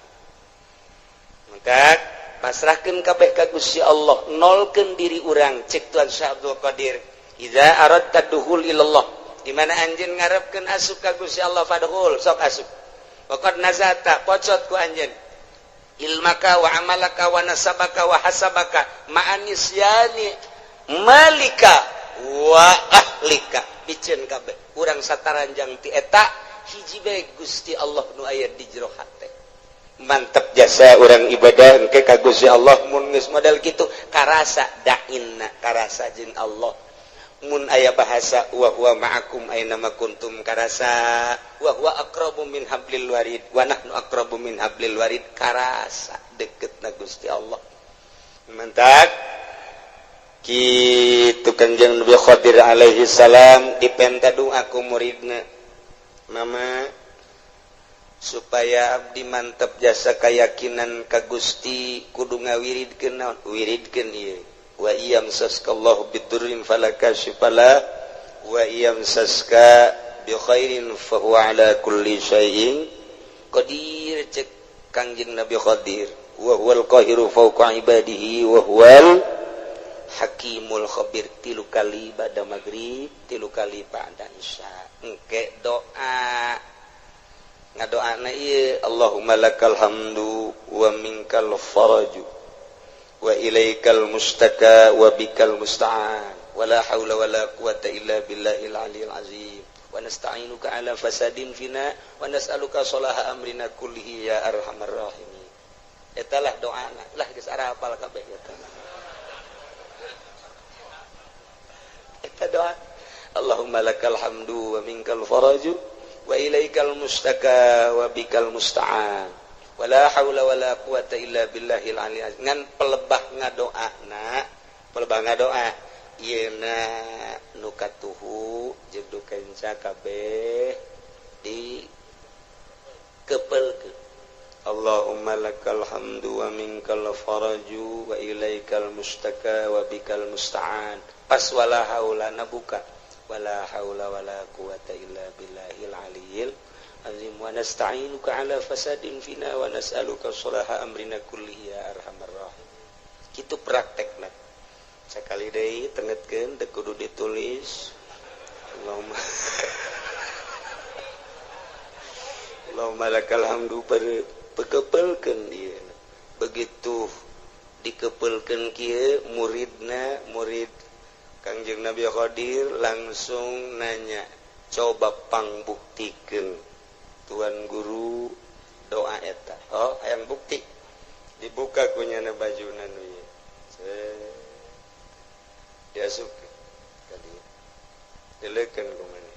[SPEAKER 2] Maka pasrahkeun kabeh ka Gusti Allah, nolkeun diri urang. Cek Tuan Syekh Abdul Qadir, idza aradta dukhul ilallah, di mana anjeun ngarepkeun asup ka Gusti Allah, fadkhul, sok asup. Waqad nazata, pocot ku anjeun, ilmaka wa amalaka wa nasabaka wa hasabaka ma'anisyani malika wa ahlika.
[SPEAKER 1] Piceun kabeh urang sataranjang ti eta hiji bae Gusti Allah nu aya di jero hate. Mantep jasa urang ibadah engke ka Gusti Allah mun geus model kitu karasa dainna karasa jeung Allah. Mun aya bahasa wa huwa ma'akum aina ma kuntum karasa wa huwa aqrabu min hablil warid wa nahnu aqrabu min hablil warid karasa deketna Gusti Allah. Mantap kitu Kanjeng Nabi Khadir alaihi salam dipenta doa ku muridna, mama supaya abdi mantep jasa keyakinan ka Gusti kudu ngawiridkeun naon wiridkeun ieu wa iyamsaskallahu bidurrin fala kashifa la wa iyamsaska bi khairin fa huwa ala kulli syai'in qadir. Cek Kangjeng Nabi Khadir wa huwal qahiru fawqa ibadihi wa huwal hakimul khabir. 3 kali ba'da maghrib, 3 kali ba'da isya. Engke doa ngadoana ieu Allahumma lakal hamdu wa minkal faraju wa ilaikal mustaka wa bikal musta'an wa la haula wa la quwata illa billahil aliyil azim wa nasta'inuka ala fasadin fina wa nas'aluka salaha amrina kullihi ya arhamar rahimin. Eta lah doana lah geus arapal kabeh eta. Eta doa Allahumma lakal hamdu wa minkal faraju wa ilaikal mustaka wa bikal musta'an wa la haula wa la quwata illa billahil aliyil azim. Ngan pelebah ngadoana, pelebah ngadoa ieuna nu katuhu jeung nu kenca kabeh di kepelkeun. Allahumma lakal hamdu wa minkal faraju wa ilaikal mustaka wa bikal musta'an. Pas wala haula na buka wala haula wala quwata illa billahil aliyil azim wa nasta'inuka ala fasadin fina wa nas'aluka salaha amrina kullihi ya arhamar rahimin. Kitu praktekna. Sakali deui tengetkeun teu kudu ditulis. Allahumma Allahumma lakal hamdu pekepelkeun ieu. Begitu dikepelkeun kieu muridna murid Kangjeng Nabi Khadir langsung nanya, coba pangbuktikeun tuan guru doa eta. Oh, hayang bukti. Dibuka kunyana bajuna nu ieu. Diasupkeun ka dieu. Dileukeun ku maneh.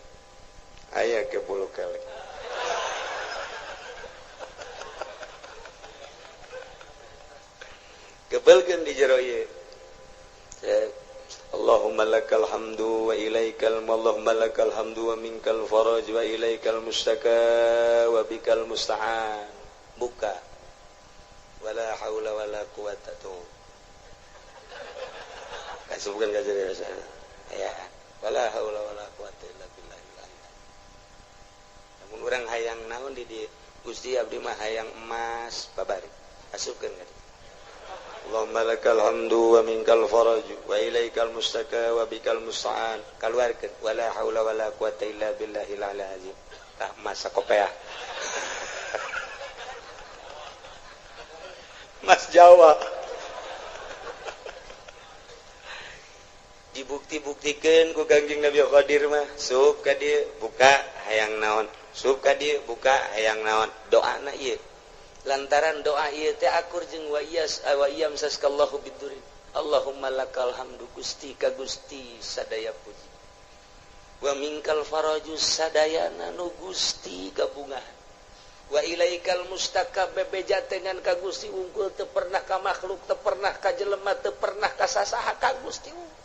[SPEAKER 1] Aya ke bulu kelek. Kebelkeun di jero ieu. Allahumma lakal hamdu wa ilaikal Allahumma lakal hamdu wa minkal faraj wa ilaikal mustaka wa bikal musta'an. Buka. Wala haula wala quwata tuh. Kasubkeun ka jero ya. Wala haula wala quwata illa billah. Lamun urang hayang naon di dieu? Gusti abdi mah hayang emas babari. Asupkeun ka dieu. Allahumma lakal hamdu wa minkal faraj wa ilaikal mustaka wa bikal musta'an. Kaluarkeun wala haula wala quwata illa billahil aliyil azim. Tah masa kopeah. Mas Jawa. Dibukti-buktikeun ku Kangjeng Nabi Khadir mah, sup ka dieu buka hayang naon, sup ka dieu buka hayang naon. Doana ieu. Lantaran doa ieu teh akur jeung wa iyas wa iyamsaskallahu bidurin. Allahumma lakal hamdu Gusti ka Gusti sadaya puji. Wa minkal faraju sadayana nu Gusti gabungan. Wa ilaikal mustaka bebeja dengan ka Gusti unggul teu pernah ka makhluk, teu pernah ka jelema, teu pernah ka sasaha ka Gusti unggul.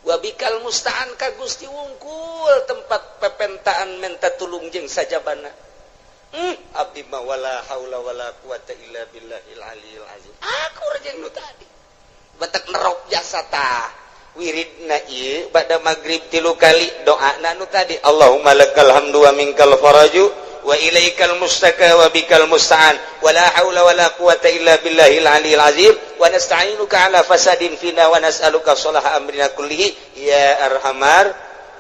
[SPEAKER 1] Wa bikal musta'an ka Gusti unggul tempat pepentaan menta tulung jeung sajabana. Abdi mah wala haula wala quwata illa billahil aliyil azim. Akur jeung nu tadi. Batak nerok jasa tah. Wiridna ieu bada magrib 3 kali doana nu tadi. Allahumma lakal hamdu wa minkal faraju wa ilaikal mustaka wa bikal musta'an wala haula wala quwata illa billahil aliyil azim wa nasta'inuka ala fasadin fina wa nas'aluka salaha amrina kullihi ya arhamar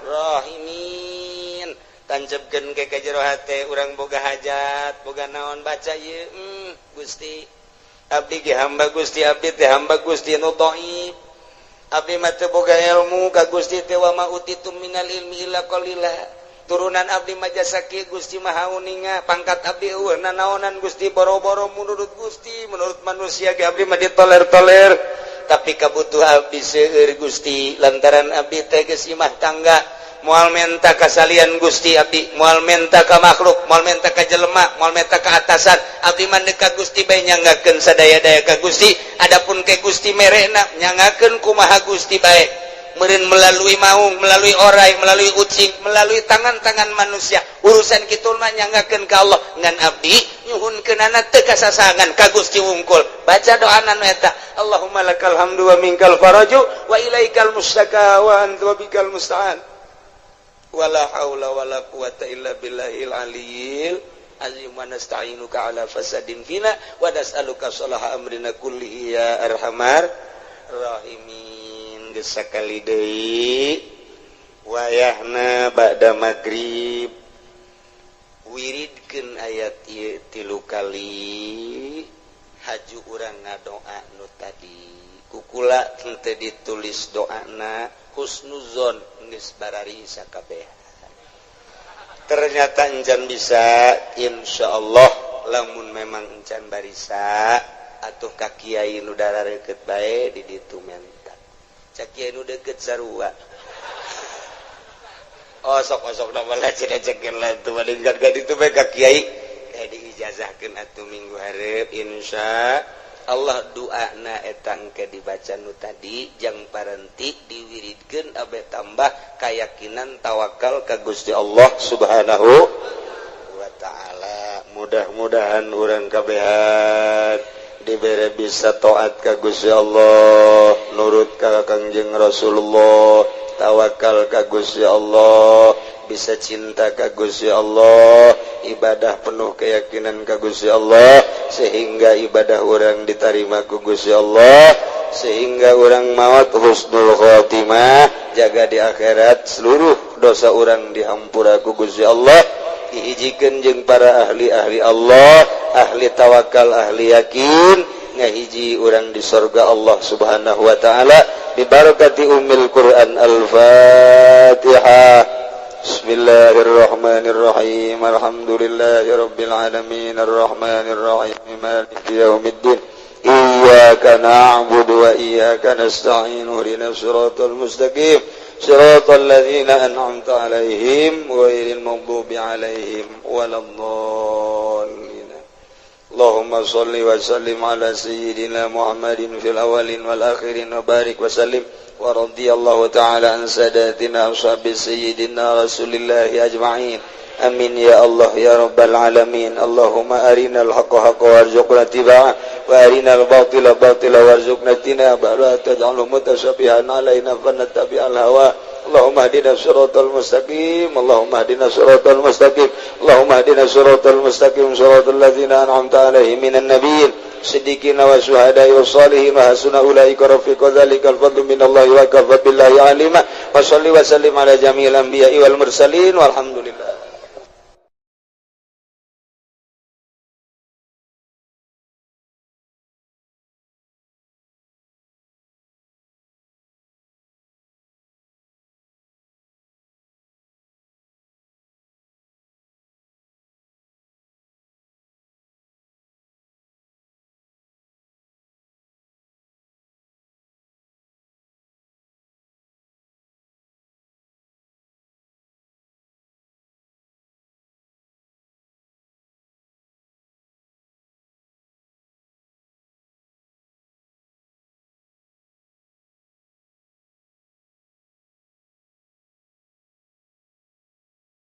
[SPEAKER 1] rahimin. Tancepkeun ke ka jero hate urang boga hajat boga naon baca ieu. Gusti abdi ge hamba Gusti, abdi teh hamba Gusti nu dhaif.
[SPEAKER 2] Abdi mah teu boga ilmu ka Gusti teh, wa ma utitum minal ilmi illa qalila. Turunan abdi mah jasa kieu, Gusti Maha Uninga. Pangkat abdi euweuh nanaonan, Gusti. Boro-boro menurut Gusti, menurut manusia ge abdi mah ditoler-toler, tapi kabutuh abdi seueur, Gusti, lantaran abdi teh geus imah tangga. Moal menta kasalian Gusti, abdi moal menta ka makhluk, moal menta ka jelema, moal menta ka atasan. Abdi mah ka Gusti bae, nyanggakeun sadaya-daya ka Gusti. Adapun ke Gusti merena, nyanggakeun kumaha Gusti bae meureun, melalui maung, melalui orai, melalui ucing, melalui tangan-tangan manusia. Urusan kitu mah nyanggakeun ka Allah. Ngan abdi nyuhunkeunana teu kasasangan, ka Gusti wungkul. Baca doana nu eta, Allahumma lakal hamdu wa minkal faraju wa ilaikal mustaka wa anta wa bikal musta'an, wala haula wala quwata illa billahil aliyil azim, wa nasta'inuka ala fasadin fina wa nas'aluka salaha amrina kullihi ya arhamar rahimin. Geus sakali deui, wayahna ba'da magrib, wiridkeun ayat ieu tilu kali, haju urang ngadoa nu tadi. Kukula henteu ditulis doana, husnuzon geus barari sakabeh. Ternyata encan bisa. Insyaallah lamun memang encan barisa atuh ka kiai nu deket bae di ditu, menta cak kiai nu deket sarua. Oh, sok sok nama lah cenah cekeun lah tuh mending gak itu bae ka kiai kayak diijazahkeun atuh minggu hareup. Insya Allah doana eta engke dibaca nu tadi, jang parenti diwiridkeun abe tambah keyakinan tawakal ka Gusti Allah Subhanahu wa taala. Mudah-mudahan urang kabehan dibere bisa taat ka Gusti Allah, nurut ka Kangjeng Rasulullah, tawakal ka Gusti Allah, bisa cinta ka Gusti Allah, ibadah penuh keyakinan ka Gusti Allah, sehingga ibadah urang diterima ku Gusti Allah, sehingga urang maut husnul khotimah, jaga di akhirat seluruh dosa urang dihampura ku Gusti Allah, dihijikeun jeung para ahli-ahli Allah, ahli tawakal, ahli yakin, ngahiji urang di sorga Allah Subhanahu wa taala, bibarakati ummil Quran. Al-Fatihah. Bismillahirrahmanirrahim. Alhamdulillahirabbil alamin, arrahmanir rahim, maliki yaumiddin. Iyyaka na'budu wa iyyaka nasta'in, ihdinas siratal mustaqim, siratal ladzina an'amta 'alaihim ghairil maghdubi 'alaihim waladdallin. Allahumma salli wa sallim ala sayyidina Muhammadin fil awwalin wal akhirin wa barik wa sallim, wa radiyallahu ta'ala an sadatina ashabi sayyidina Rasulillahi ajma'in. Amin ya Allah ya rabbal alamin. Allahumma arinal haqqa haqqa warzuqna ittiba'ah, wa arinal batila batila warzuqna ijtinabah, la taj'alhu mutasyabihan alaina fanattabi'al hawa. Allahumma hdina siratal mustaqim. Allahumma hdina siratal mustaqim. Allahumma hdina siratal mustaqim, siratal ladzina an'amta alaihim minan nabiyyin, siddiqin wa syuhada'i wa salihin, wa hasuna ulaika rafiqa. Dzalikal fadlu minallahi wa kafa billahi alima. Wa salli wa sallim ala jami'il anbiya'i wal mursalin, walhamdulillah.